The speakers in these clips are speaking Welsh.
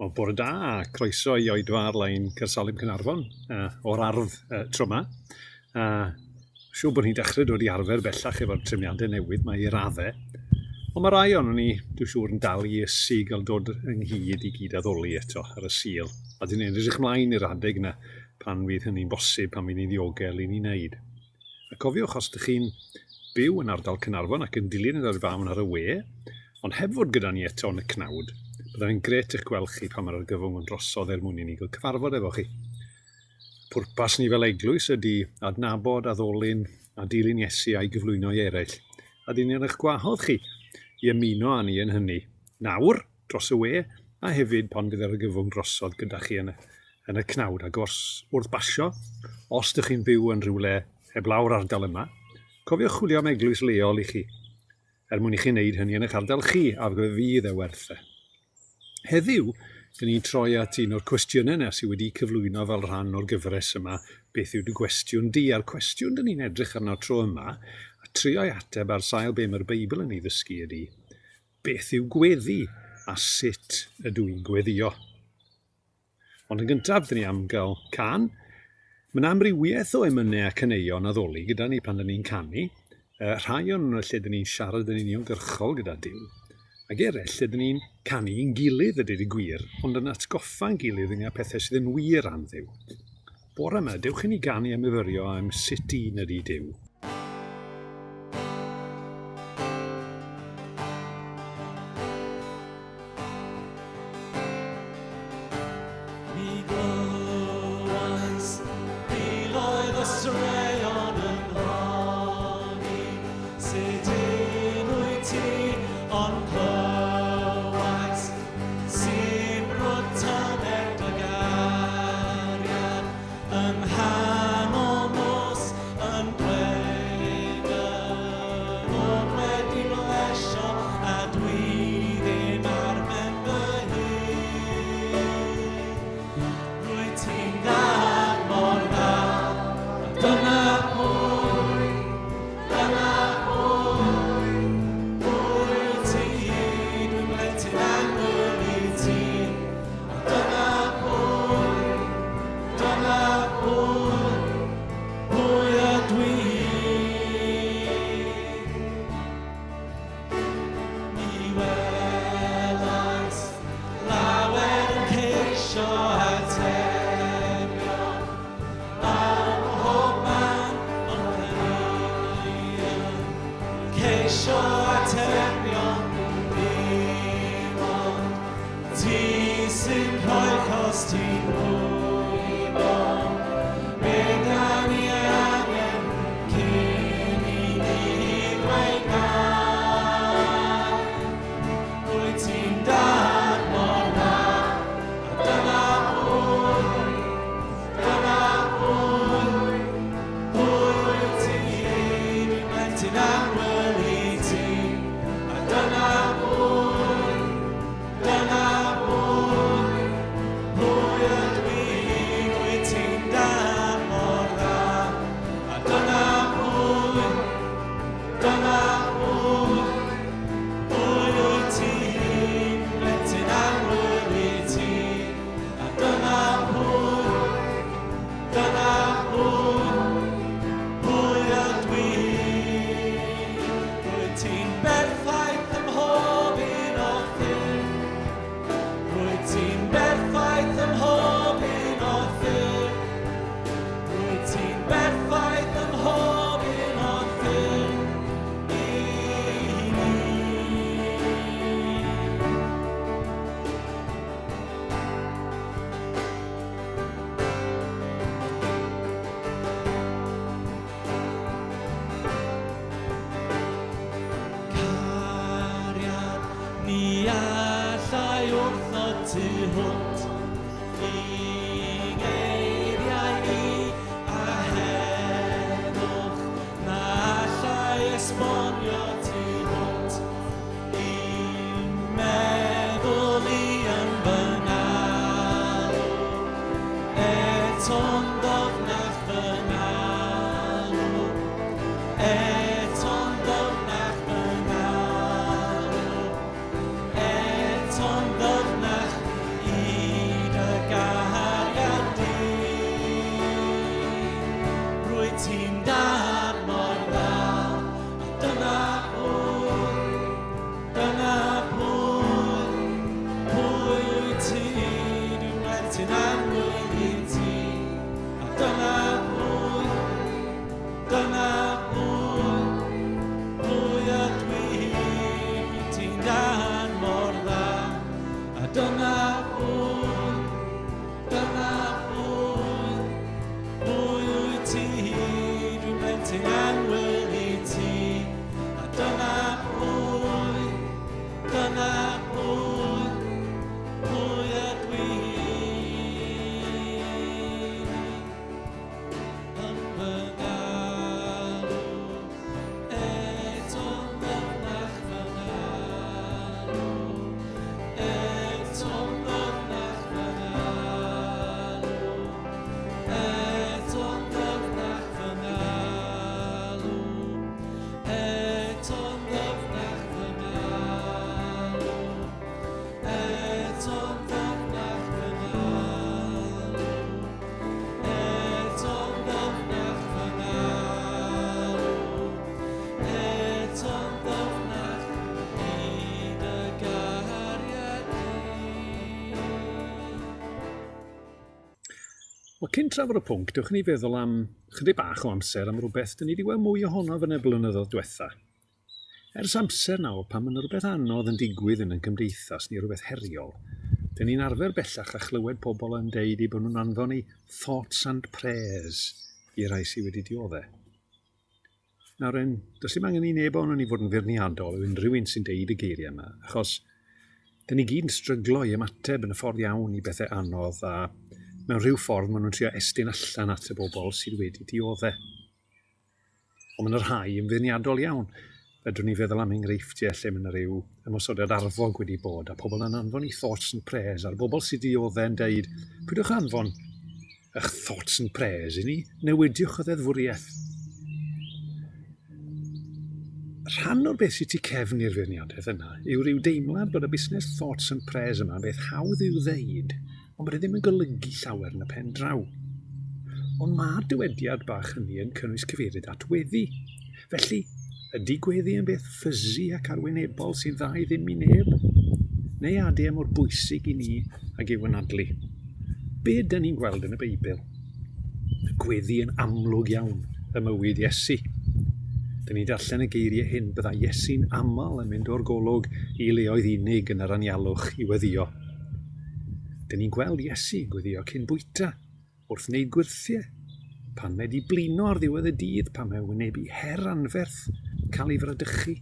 Wel, bore da a croeso i oedfa ar-lein Caersalem Caernarfon o'r ardd tro yma. Siŵr bod ni'n dechrau dod i arfer bellach efo'r trefniadau newydd mae i raddau. Ond mae rai ohonon ni, dwi'n siŵr, yn dal i ysu i gael dod ynghyd i gyd addoli eto ar y Sul. A dyn ni'n edrych ymlaen i'r adeg yna pan fydd hynny'n bosib, pan fydd ni'n ddiogel i ni wneud. A cofiwch, os ydych chi'n byw yn ardal Caernarfon ac yn dilyn yr arfawn ar y we, ond heb fod gyda ni eto yn y cnawd, byddai'n grêt eich gweld chi pan mae'r argyfwng yn drosodd er mwyn i ni gael cyfarfod efo chi. Pwrpas ni fel eglwys ydy adnabod, addolin a dilyn Iesu a'i gyflwyno i eraill. A dyn ni'n eich gwahodd chi i ymuno â ni yn hynny nawr, dros y we, a hefyd pan fydd yr argyfwng drosodd gyda chi yn y, yn y cnawd. Ac os wrth basio, os ydych chi'n byw yn rhywle heblaw'r ardal yma, cofiwch chwilio am eglwys leol i chi, er mwyn i chi wneud hynny yn eich ardal chi, a fe fydd e werth e. Heddiw, dyn ni'n troi at un o'r cwestiynau yna sydd wedi cyflwyno fel rhan o'r gyfres yma, beth yw dy gwestiwn di? A'r cwestiwn dyn ni'n edrych arno tro yma, a trio ei ateb ar sail be mae'r Beibl yn ei ddysgu ydy, Beth yw gweddi a sut ydw i'n gweddio? Ond yn gyntaf, dyn ni am gael can. Mae yna amrywiaeth o emynau a caneuon addoli gyda ni pan dyn ni'n canu. Rhai o'n nhw lle dyn ni'n siarad yn uniongyrchol gyda Duw, ac eraill lle dyn ni'n canu i'n gilydd a dweud y gwir, ond yn atgoffa'n gilydd ynglŷn â pethau sydd yn wir am Dduw. Bore yma, dewch i ni ganu a myfyrio am sut un ydy Duw. Mi glywais miloedd o straeon yn honni sut un wyt ti, ond clywais sibrwd tyner dy gariad yng nghanol nos yn dweud dy fod wedi blesio a dwi ddim ar ben fy hun. Rwyt ti'n dda, mor dda, a dyna pwy, dyna pwy, pwy wyt ti, dwi'n blentyn annwyl i ti, a dyna pwy, dyna pwy, Pwy ydw i? Mi welais lawer yn ceisio atebion ym mhob man, ond hynny yn ceisio atebion dim ond Ti sy'n rhoi cos ti'n gwybod be da ni angen cyn i ni ddweud gair. Rwyt ti'n dad mor dda, a dyna pwy, dyna pwy, pwy wyt ti, dwi'n blentyn annwyl i ti, a dyna pwy, Dyna pwy, pwy ydw i, rwyt ti'n dan mor dda. A dyna pwy, dyna pwy, pwy wyt ti, blentyn annwyl i ti. A dyna pwy, dyna pwy, pwy ydw i. Rwyt ti'n berffaith ym mhob un o ffyrdd. Rwyt ti'n berffaith ym mhob un o ffyrdd. Rwyt ti'n berffaith ym mhob un o ffyrdd i ni. Cariad, ni allai wrthod tu hwnt i ngeiriau i a heddwch na allai esbonio tu hwnt i'm meddwl i yn fy ngalw eto'n ddyfnach fy ngalw Eto'n ddyfnach fy ngalw, eto'n ddyfnach i. blentyn annwyl i ti. A dyna pwy, dyna pwy, pwy ydw i, rwyt ti'n dan mor dda. A dyna pwy, dyna pwy, pwy wyt ti, dwi'n blentyn annwyl i ti. A dyna pwy, dyna pwy, pwy ydw i. Yn fy ngalw, eto'n ddyfnach fy ngalw, eto'n ddyfnach fy ngalw, eto'n ddyfnach fy ngalw, eto'n ddyfnach fy ngalw, eto'n ddyfnach fy ngalw, eto'n ddyfnach fy ngalw, eto'n ddyfnach i dy gariad di. Wel, cyn trafod y pwnc, dewch i ni feddwl am chydig bach o amser am rhywbeth dyn ni wedi gweld mwy ohono yn y blynyddoedd diwetha. Ers amser nawr, pan mae yna rhywbeth anodd yn digwydd yn ein cymdeithas neu rhywbeth heriol, dyn ni'n arfer bellach a chlywed pobl yn deud eu bod nhw'n anfon eu thoughts and prayers i rai sydd wedi dioddef. Nawr en, does dim angen i neb ohonon ni fod yn feirniadol o unrhyw un sy'n deud y geiriau yma, achos dyn ni gyd yn stryglo i ymateb yn y ffordd iawn i bethau anodd a mewn rhyw ffordd maen nhw'n trio estyn allan at y bobl sydd wedi dioddef. Ond mae yna rhai yn feirniadol iawn. Fedrwn ni feddwl am enghreifftiau lle mae yna rhyw ymosodiad arfog wedi bod a pobl yn anfon eu thoughts and prayers a'r bobl sydd dioddef yn deud, peidiwch anfon eich thoughts and prayers i ni, newidiwch y ddeddfwriaeth. Rhan o'r beth sydd tu cefn i'r feirniadaeth yna yw rhyw deimlad bod y busnes thoughts and prayers yma yn beth hawdd i'w ddeud, ond bod e ddim yn golygu llawer yn y pen draw. Ond mae'r dywediad bach hynny yn cynnwys cyfeiriad at weddi. Felly, ydy gweddi yn beth ffysi ac arwynebol sy'n dda i ddim i neb? Neu ydy e mor bwysig i ni ag yw anadlu? Be dyn ni'n gweld yn y Beibl? Y gweddi yn amlwg iawn ym mywyd Iesu. Dyn ni'n darllen y geiriau hyn, byddai Iesu'n aml yn mynd o'r golwg i leoedd unig yn yr anialwch i weddïo. Dyn ni'n gweld Iesu yn gweddio cyn bwyta, wrth wneud gwyrthiau, pan mae wedi blino ar ddiwedd y dydd, pan mae'n wynebu her anferth, cael ei fradychu,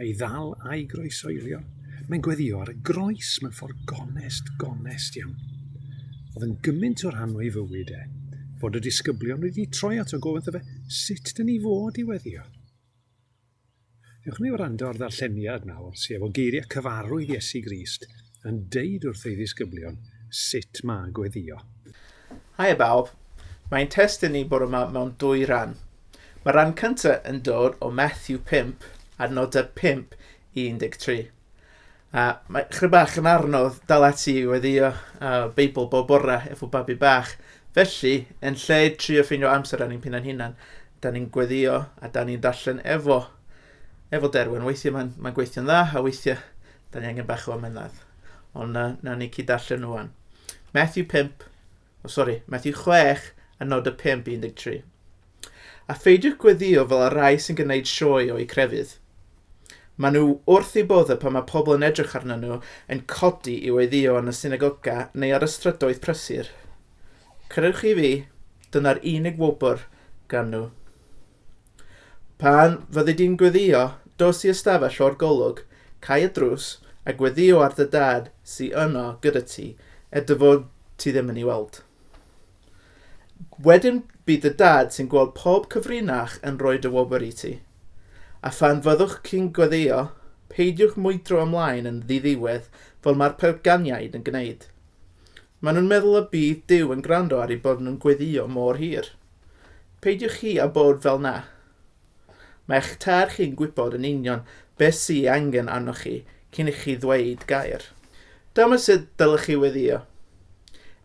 ei ddal a'i groesoelio. Mae'n gweddio ar y groes mewn ffordd gonest, gonest iawn. Oedd yn gymaint o rhan o'i fywyd e, fod y disgyblion wedi troi ato gofyn wrtho fe, sut dyn ni fod i weddio? Dewch ni wrando ar ddarlleniad nawr sy efo geiriau cyfarwydd Iesu Grist yn deud wrth ei ddisgyblion sut mae gweddio. Haia bawb. Mae'n testun ni bore yma mewn dwy ran. Mae rhan cyntaf yn dod o Matthew 5, adnodau 5 i 13. A mae chydig bach yn arnodd dal ati i weddio Beibl bob bore efo babi bach. Felly, yn lle trio ffeindio amser ar ein penna'n hunan, da ni'n gweddio a da ni'n darllen efo, efo Derwen. Weithiau mae'n mae gweithio'n dda, a weithiau da ni angen bach o amynedd. Ond nawn ni cyd darllen rwan. Matthew 5, oh, sorry, Matthew 6 a nod y 5, 13. A pheidiwch gweddio fel y rhai sy'n gwneud sioe o'u crefydd. Maen nhw wrth eu boddau pan mae pobl yn edrych arnyn nhw yn codi i weddïo yn y synagoga neu ar y strydoedd prysur. Credwch chi fi, dyna'r unig wobr gan nhw. Pan fyddi di'n gweddio, dos i ystafell o'r golwg, cau y drws, a gweddio ar dy dad sy yno gyda ti, er dy fod ti ddim yn ei weld. Wedyn bydd dy dad sy'n gweld pob cyfrinach yn rhoi dy wobr i ti. A phan fyddwch chi'n gweddio, peidiwch mwydro ymlaen yn ddiddiwedd fel mae'r paganiaid yn gwneud. Maen nhw'n meddwl y bydd Duw yn gwrando ar eu bod nhw'n gweddïo mor hir. Peidiwch chi â bod fel 'na. Mae eich tad chi'n gwybod yn union beth sy ei angen arnoch chi cyn i chi ddweud gair. Dyma sut dylech chi weddïo.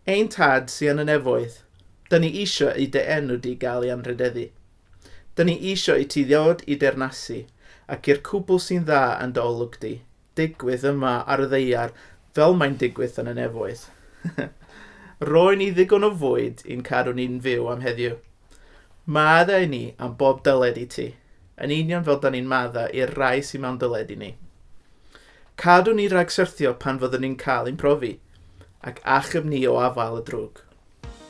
Ein Tad sy yn y nefoedd, dyn ni eisiau i dy enw di gael ei anrhydeddu. Dyn ni eisiau i ti ddod i deyrnasu, ac i'r cwbl sy'n dda yn dy olwg di, digwydd yma ar y ddaear fel mae'n digwydd yn y nefoedd. Roi ni ddigon o fwyd i'n cadw ni'n fyw am heddiw. Maddau ni am bob dyled i ti, yn union fel da ni'n maddau i'r rai sy'n mewn dyled i ni. Cadw ni rhag syrthio pan fyddwn ni'n cael ein profi, ac achub ni o afael y drwg.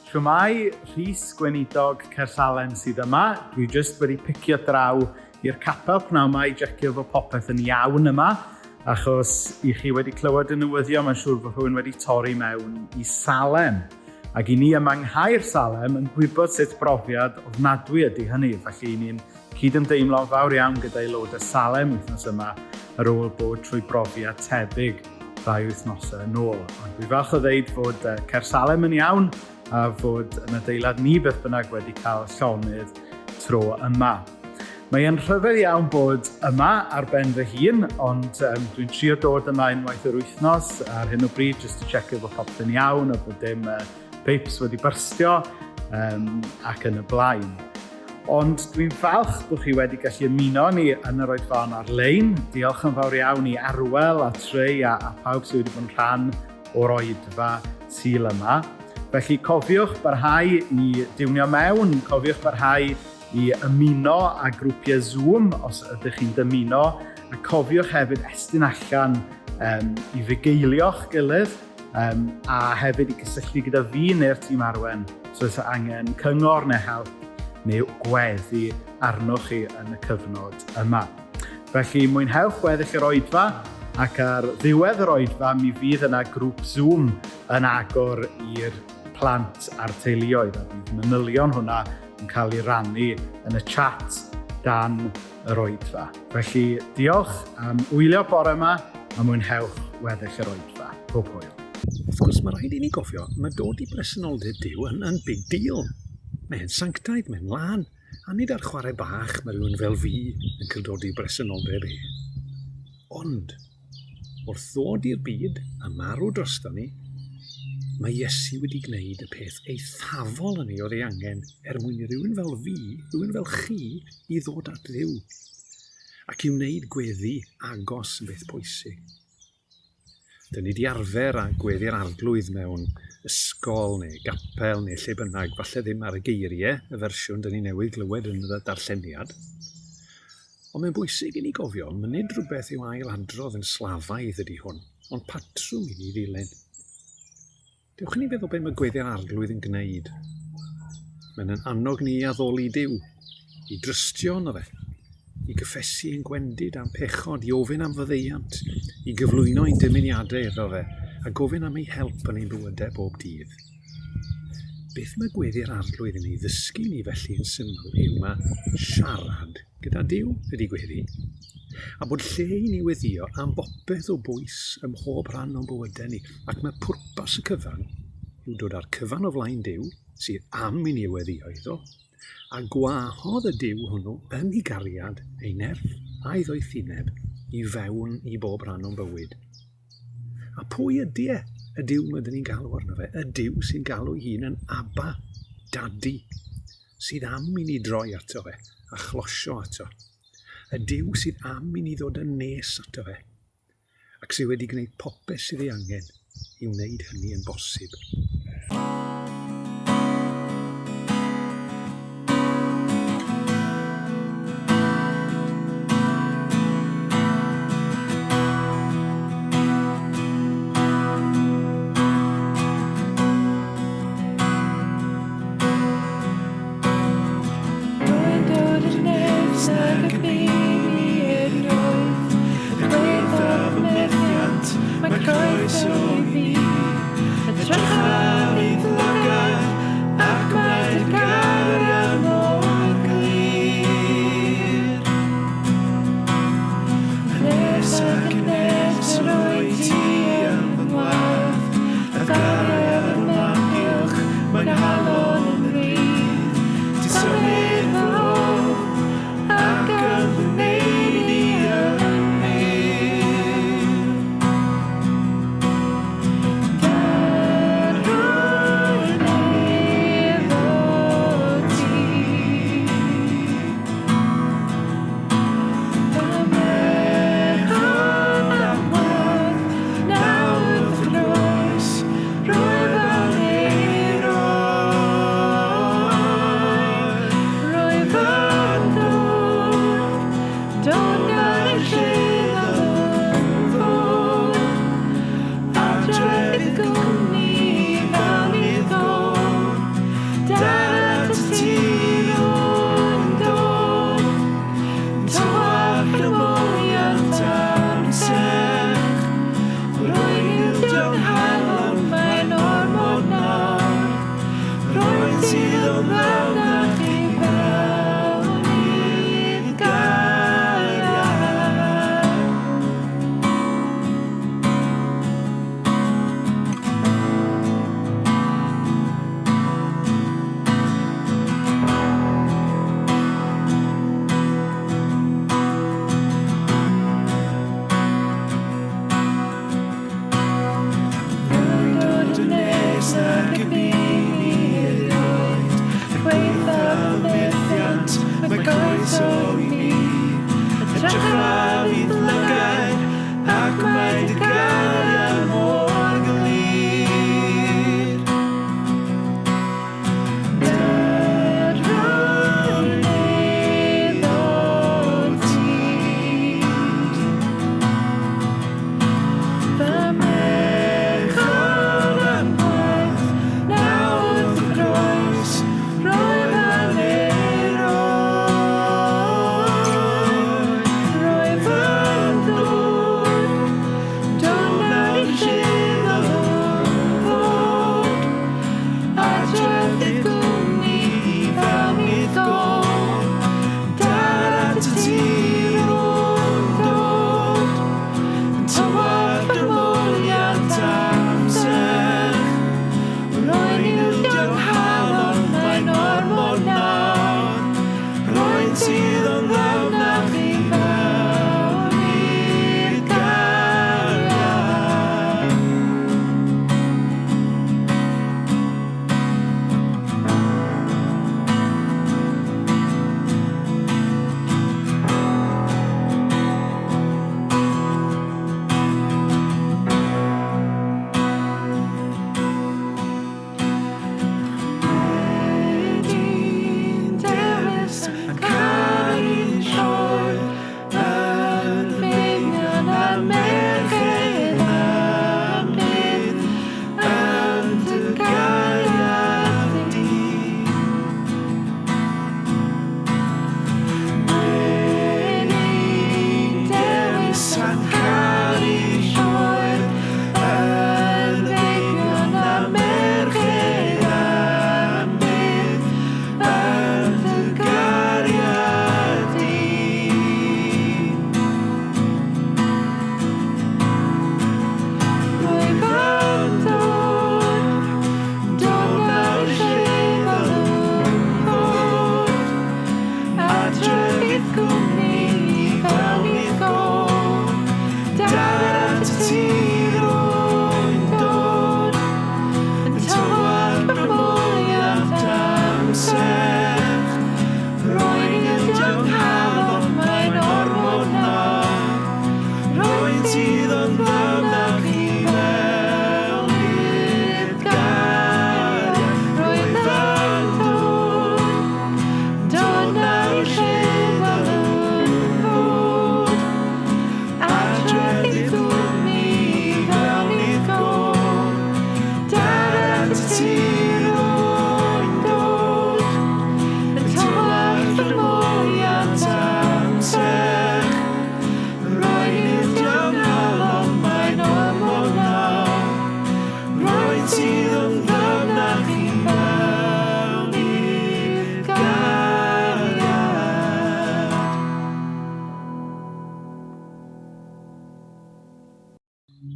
Shwmae, Rhys Gweinidog Caersalem sydd yma. Dwi jyst wedi picio draw i'r capel pnawn 'ma i jecio fod popeth yn iawn yma, achos i chi wedi clywed y newyddion, mae'n siŵr fod rhywun wedi torri mewn i Salem. Ac i ni yma yng Nghaer Salem yn gwybod sut brofiad ofnadwy ydy hynny, felly i ni'n cydymdeimlo'n fawr iawn gyda aelodau Salem wythnos yma ar ôl bod trwy brofiad tebyg rai wythnosau yn ôl. Ond dwi falch o ddeud fod Caersalem yn iawn a fod yn adeilad ni beth bynnag wedi cael llonydd tro yma. Mae e'n rhyfedd iawn bod yma ar ben fy hun, ond dwi'n trio dod yma unwaith yr wythnos ar hyn o bryd, jyst i checio bod popeth yn iawn a bod dim peips wedi byrstio ac yn y blaen. Ond dwi'n falch bod chi wedi gallu ymuno ni yn yr oedfaon ar-lein. Diolch yn fawr iawn i Arwel a Trey a pawb sydd wedi bod yn rhan o'r oedfa Sul yma. Felly cofiwch barhau i diwnio mewn, cofiwch barhau i ymuno â grwpiau Zoom os ydych chi'n dymuno, a cofiwch hefyd estyn allan i fugeilio'ch gilydd a hefyd i gysylltu gyda fi neu'r tîm arwen os oes angen cyngor neu help neu gweddi arnoch chi yn y cyfnod yma. Felly mwynhewch weddill yr oedfa ac ar ddiwedd yr oedfa mi fydd yna grŵp Zoom yn agor i'r plant a'r teuluoedd a bydd manylion hwnna yn cael ei rannu yn y chat dan yr oedfa. Felly diolch am wylio bore yma a mwynhewch weddill yr oedfa. Pob hwyl. Wrth gwrs, mae rhaid i ni gofio, mae dod i bresenoldeb Duw yn big deal. Mae'n sanctaidd, mae'n lân, a nid ar chwarae bach mae rhywun fel fi yn cael dod i bresenoldeb e. Ond, wrth ddod i'r byd a marw drosto ni, mae Iesu wedi gwneud y peth eithafol yn ei oedd ei angen er mwyn i rywun fel fi, rhywun fel chi, i ddod at Dduw ac i wneud gweddi agos yn beth pwysig. Dyn ni 'di arfer â gweddi'r Arglwydd mewn ysgol neu gapel neu lle bynnag, falle ddim ar y geiriau, y fersiwn dyn ni newydd glywed yn y darlleniad. Ond mae'n bwysig i ni gofio, mae nid rhywbeth i'w ail adrodd yn slafaidd ydy hwn, ond patrwm i ni ddilyn. Dewch i ni feddwl be mae gweddi'r Arglwydd yn gwneud. Mae'n yn annog ni i addoli Duw, i drystio yno fe, i gyffesu ein gwendid a'n pechod, i ofyn am faddeuant, i gyflwyno ein dymuniadau iddo fe, a gofyn am ei help yn ein bywydau bob dydd. Beth mae gweddi'r Arglwydd yn ei ddysgu ni felly yn syml yw mae siarad gyda Duw ydy gweddi, a bod lle i ni weddio am bopeth o bwys ym mhob rhan o'n bywydau ni, ac mae pwrpas y cyfan yw dod â'r cyfan o flaen Duw, sydd am i ni weddio iddo, a gwahodd y Duw hwnnw yn ei gariad, ei nerth a'i ddoethineb i fewn i bob rhan o'n bywyd. A pwy ydy e? Y Duw mae dyn ni'n galw arno fe, y Duw sy'n galw ei hun yn Abba, Dadi, sydd am i ni droi ato fe a chlosio ato. Y Duw sydd am i ni ddod yn nes ato fe, ac sydd wedi gwneud popeth sydd ei angen i wneud hynny yn bosib. Rwy'n dod i'r nes nag y bu mi erioed. Er gwaethaf fy methiant, mae croeso i fi. Edrychaf i'th lygad.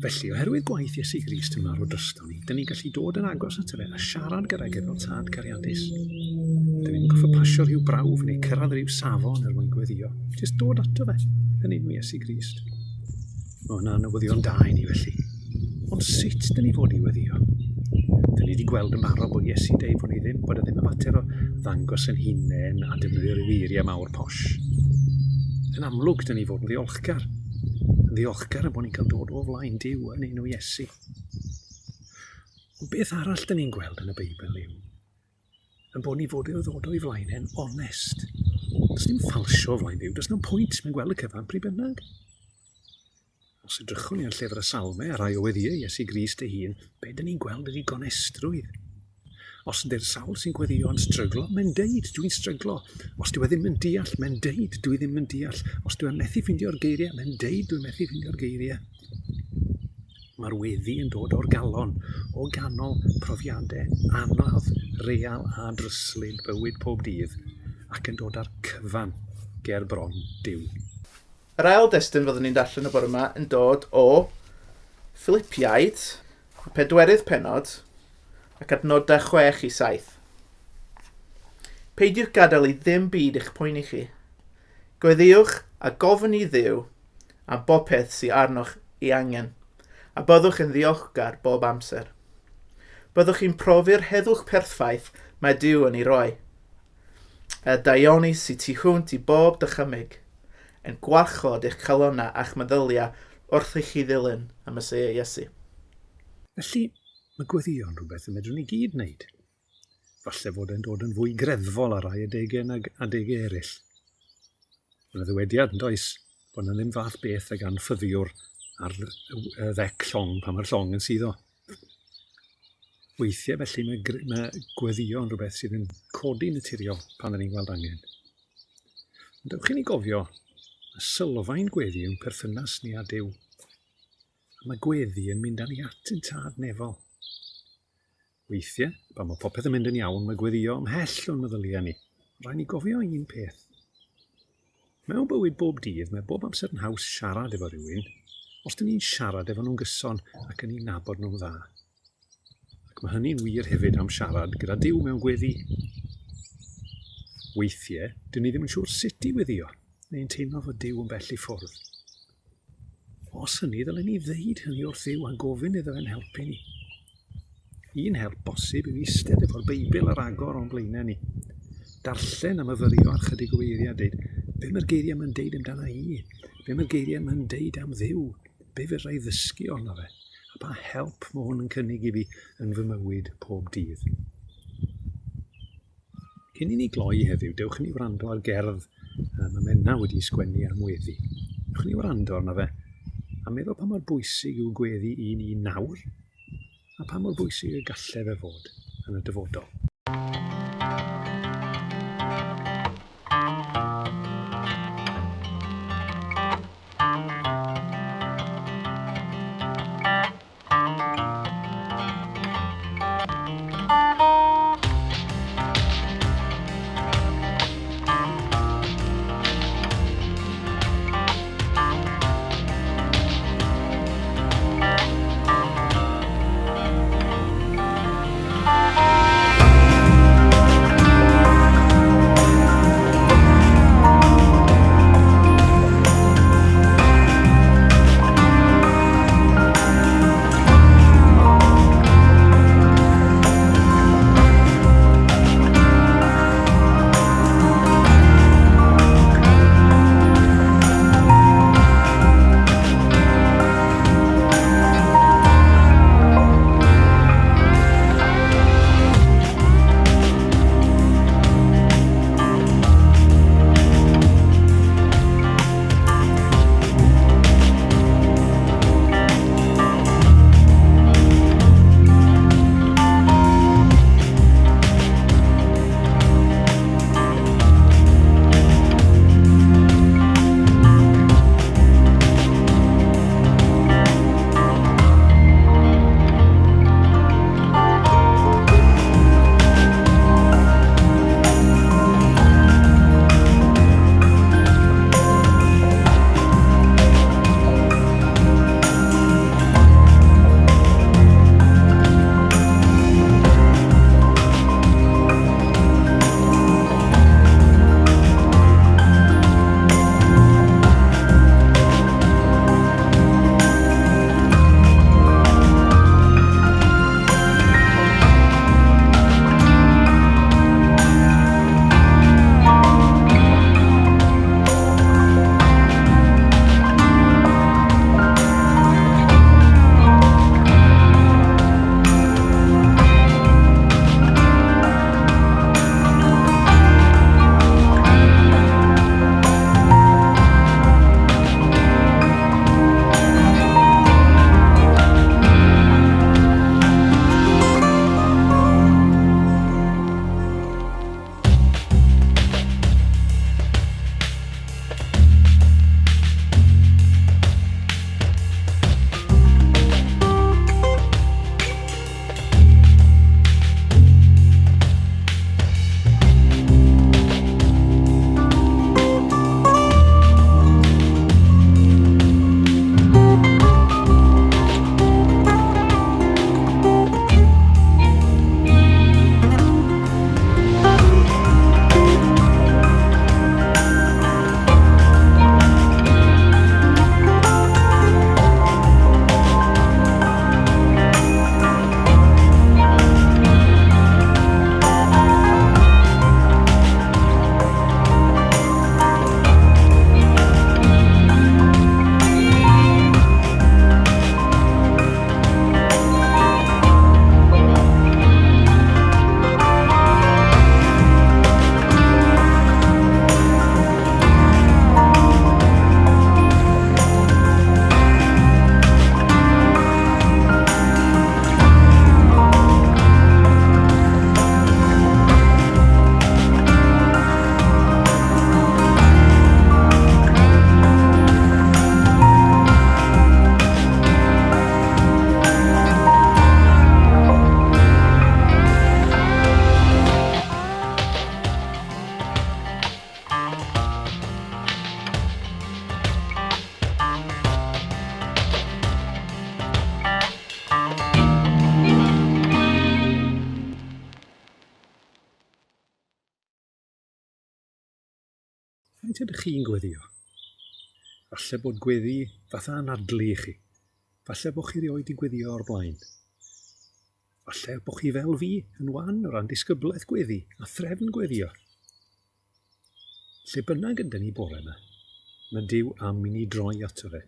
Felly, oherwydd gwaith Iesu Grist yn marw drosto ni, dyn ni'n gallu dod yn agos ato fe a siarad gydag e fel tad cariadus. Dyn ni'n goffo pasio rhyw brawf neu cyrraedd rhyw safon er mwyn gweddio. Jyst dod ato fe yn enw Iesu Grist. Mae hwnna'n newyddion da i ni felly. Ond sut dyn ni fod i weddio? Dyn ni wedi gweld yn barod bod Iesu'n deud bod ni ddim, bod e ddim yn fater o ddangos yn hunain a defnyddio rhyw eiriau mawr posh. Yn amlwg, dyn ni fod yn ddiolchgar. Yn ddiolchgar am bod ni'n cael dod o flaen Duw yn enw Iesu. Ond beth arall dyn ni'n gweld yn y Beibl yw yn bod ni fod i ddod o'i flaen e'n onest. Does dim ffalsio o flaen Duw, does na'm pwynt, mae'n gweld y cyfan pryd bynnag. Os edrychwn ni ar llyfr y Salmau a rhai o weddïau Iesu Grist ei hun, be dyn ni'n gweld ydy gonestrwydd. Os ydy'r sawl sy'n gweddio yn stryglo, mae'n deud, dwi'n stryglo. Os dyw e ddim yn deall, mae'n deud, dwi ddim yn deall. Os dyw e'n methu ffeindio'r geiriau, mae'n deud, dwi'n methu ffeindio'r geiriau. Mae'r weddi yn dod o'r galon, o ganol profiadau anodd, real a dryslyd bywyd pob dydd, ac yn dod â'r cyfan ger bron Duw. Yr ail destun fyddwn ni'n darllen y bore yma yn dod o Philipiaid, y pedwerydd pennod, ac adnodau 6 i 7. Peidiwch gadael i ddim byd eich poeni chi. Gweddïwch a gofyn i Dduw am bopeth sydd arnoch ei angen, a byddwch yn ddiolchgar bob amser. Byddwch chi'n profi'r heddwch perffaith mae Duw yn ei roi. Y daioni sydd tu hwnt i bob dychymyg, yn gwarchod eich calonnau a'ch meddyliau wrth i chi ddilyn y Meseia Iesu. Felly, mae gweddïo yn rhywbeth y medrwn ni gyd wneud. Falle fod e'n dod yn fwy greddfol ar rai adegau nag adegau eraill. Mae yna ddywediad, yn does, bod yna ddim fath beth ag anffyddiwr ar y ddec llong pan mae'r llong yn suddo. Weithiau felly mae, mae gweddio yn rhywbeth sydd yn codi naturiol pan ydyn ni'n gweld angen. Ond dewch i ni gofio, mae sylfaen gweddi yw'n perthynas ni â Duw. A mae gweddi yn mynd â ni at yn tad nefol. Weithiau, pan mae popeth yn mynd yn iawn, mae gweddio ymhell o'n meddyliau ni. Rhaid ni gofio un peth. Mewn bywyd bob dydd, mae bob amser yn haws siarad efo rhywun, os dyn ni'n siarad efo nhw'n gyson ac yn eu nabod nhw'n dda. Ac mae hynny'n wir hefyd am siarad gyda Duw mewn gweddi. Weithiau, dyn ni ddim yn siŵr sut i weddio, neu'n teimlo fod Duw yn bell i ffwrdd. Os hynny, ddylen ni ddeud hynny wrth Dduw a gofyn iddo fe'n helpu ni. Un help bosib yw eistedd efo'r Beibl ar agor o'n blaenau ni. Darllen a myfyrio ar chydig o eiriau a deud, be mae'r geiriau yma'n deud amdana i? Be mae'r geiriau yma'n deud am Dduw? Be fedra i ddysgu ohono fe? A pa help mae hwn yn cynnig i fi yn fy mywyd pob dydd? Cyn i ni gloi heddiw, dewch i ni wrando ar gerdd mae Menna wedi sgwennu am weddi. Dewch i ni wrando arno fe a meddwl pa mor bwysig yw gweddi i ni nawr a pa mor bwysig y gallai fe fod yn y dyfodol. Faint ydych chi'n gweddio? Falle bod gweddi fatha anadlu i chi. Falle bod chi rioed 'di gweddio o'r blaen. Falle bod chi fel fi, yn wan o ran disgyblaeth gweddi a threfn gweddio. Lle bynnag ydyn ni bore yma, mae Duw am i ni droi ato fe,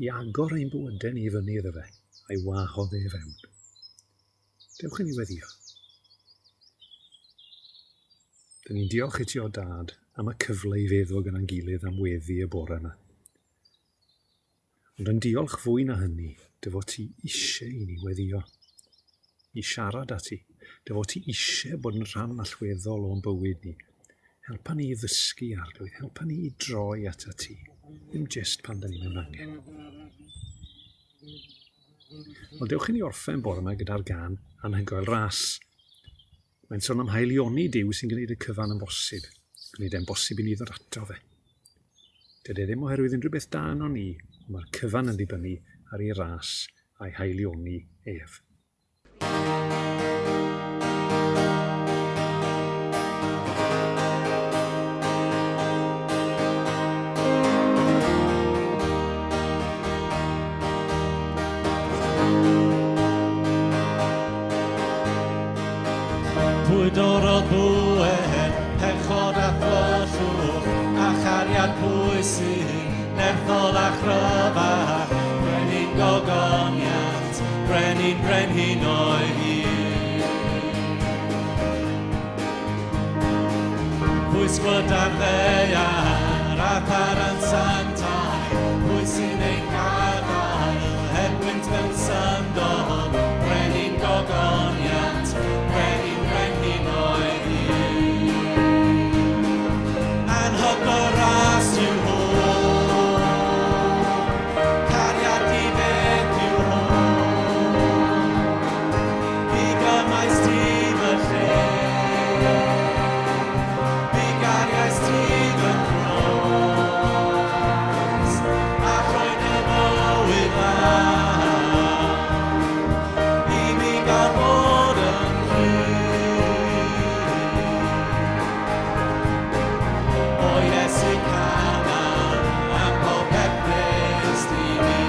i agor ein bywydau ni i fyny iddo fe, a'i wahodd e fewn. Dewch i ni weddio. Dyn ni'n diolch i ti o dad am y cyfle i feddwl gyda'n gilydd am weddi y bore yma. Ond yn diolch fwy na hynny, dy fod ti eisiau i ni weddio, i siarad â ti, dy fod ti eisiau bod yn rhan allweddol o'n bywyd ni. Helpa ni i ddysgu, Arglwydd, helpa ni i droi atat ti, ddim jyst pan da ni mewn angen. Wel, dewch i ni orffen bore yma gyda'r gan anhygoel ras. Mae'n sôn am haelioni Duw sy'n gwneud y cyfan yn bosib, gwneud e'n bosib i ni ddod ato fe. Dydy e ddim oherwydd unrhyw beth da yno ni, ond mae'r cyfan yn dibynnu ar ei ras a'i haelioni ef. Pwy dorrodd bŵer, pechod a thyllwch, a chariad pwy sy'n nerthol a chryfach, brenin gogoniant, brenin brenhinoedd hir. Pwy sgwydar ddaear a tharan santau, pwy sy'n ein gadael heb wynt mewn syndod, brenin gogoniant, brenin brenhinoedd hir. Anhygoel ras yw hwn, cariad di-feth yw hwn, mi gymais ti fy lle, mi gariais ti fy nghroes, a rhoi dy fywyd lan, i mi gael bod yn rhydd. O Iesu canaf, am popeth wnest i mi.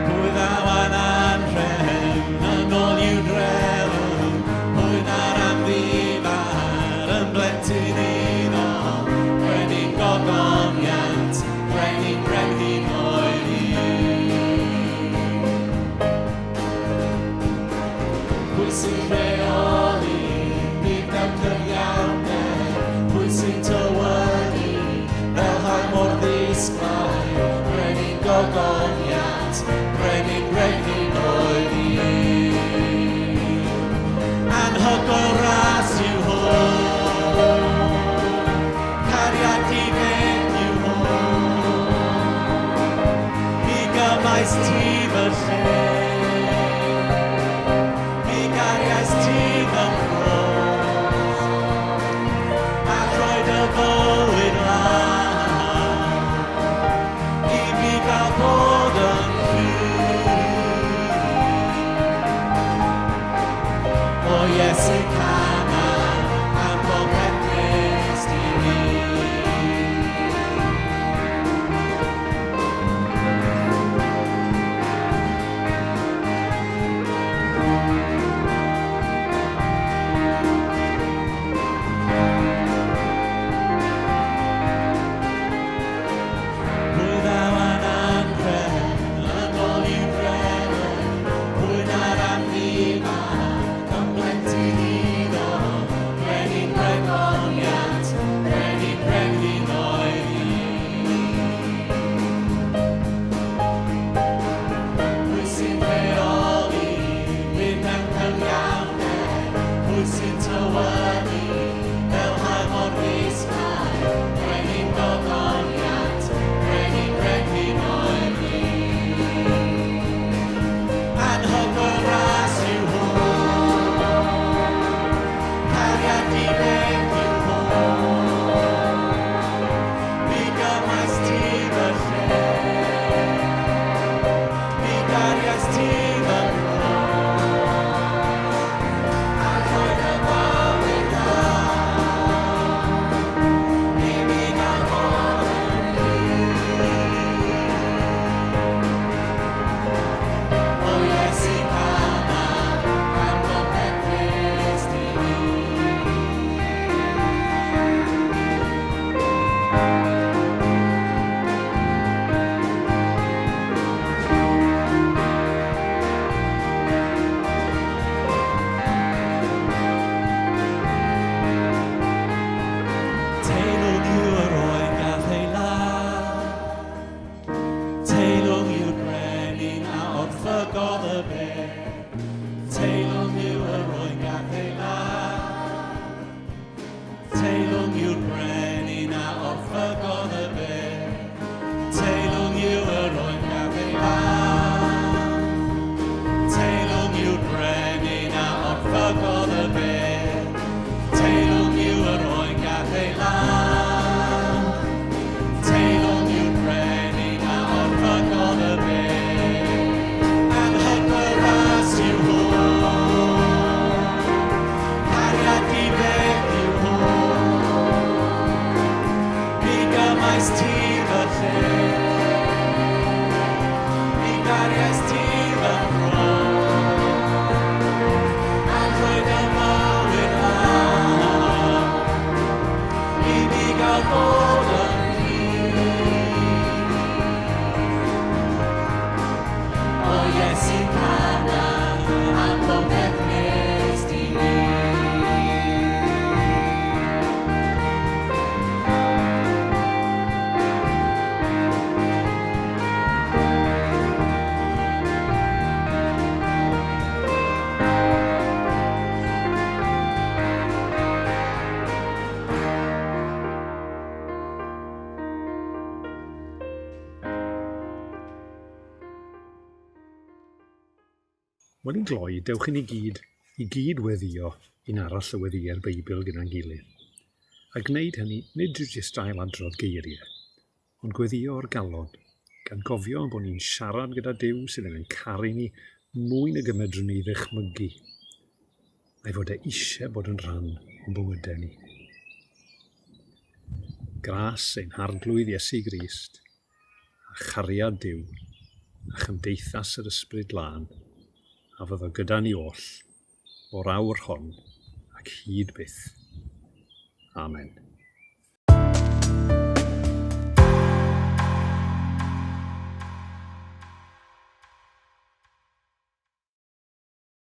Pwy ddaw â'n anhrefn yn ôl i'w drefn? Pwy na'r amddifad yn blentyn iddo? Brenin gogoniant, brenin brenhinoedd hir. Pwy sy'n rheoli byd mewn cyfiawnder? Pwy sy'n tywyddu fel haul mor ddisglair? Brenin gogoniant, brenin brenhinoedd hir. Anhygoel ras yw hwn, cariad di-feth yw hwn, mi gymais ti fy lle, mi gariais ti fy nghroes, a rhoi dy fywyd lan, i mi gael bod yn rhydd. O Iesu canaf, am bopeth wnest i mi. Pwy ddaw â'n anhrefn yn ôl i'w drefn? Pwy na'r amddifad yn blentyn iddo? Brenin gogoniant, brenin brenhinoedd hir. Pwy sy'n rheoli byd mewn cyfiawnder? Pwy sy'n tywyddu fel haul mor ddisglair? Brenin gogoniant, brenin brenhinoedd hir. Anhygoel ras yw hwn, cariad di-feth yw hwn, gariaist ti fy mhrost, a rhoi dy fywyd lawr, i mi gael bod yn rhydd. O Iesu Cana, am bopeth wnest i mi. Teilwng yw yr oen gath ei ladd, Teilwng yw'r brenin a orffygodd y bedd, Teilwng yw yr oen gath ei ladd, Teilwng yw'r brenin a orffygodd y bedd, Teilwng yw yr oen gath ei ladd, Teilwng yw'r brenin a orffygodd y bedd, Teilwng yw yr oen gath ei ladd, Teilwng yw'r brenin a orffygodd y bedd, Anhygoel ras yw hwn, cariad di-beth yw hwn, Mi gymaist ti fy lle, mi gariaist ti fy mhrost, a rhoi dy mywyd lawr, i mi gael bod yn rhydd. O Iesu Cana, am bopeth wnest i mi. Wel i gloi, dewch i ni gyd i gyd weddio un arall o weddïau'r Beibl gyda'n gilydd. A gwneud hynny nid drwy jyst ailadrodd geiriau, ond gweddio o'r galon, gan gofio ein bod ni'n siarad gyda Duw sydd yn ein caru ni mwy nag y medrwn ni ddychmygu, a'i fod e eisiau bod yn rhan o'n bywydau ni. Gras ein Harglwydd Iesu Grist, a chariad Duw, a chymdeithas yr Ysbryd Glân, a fyddo gyda ni oll, o'r awr hon ac hyd byth. Amen.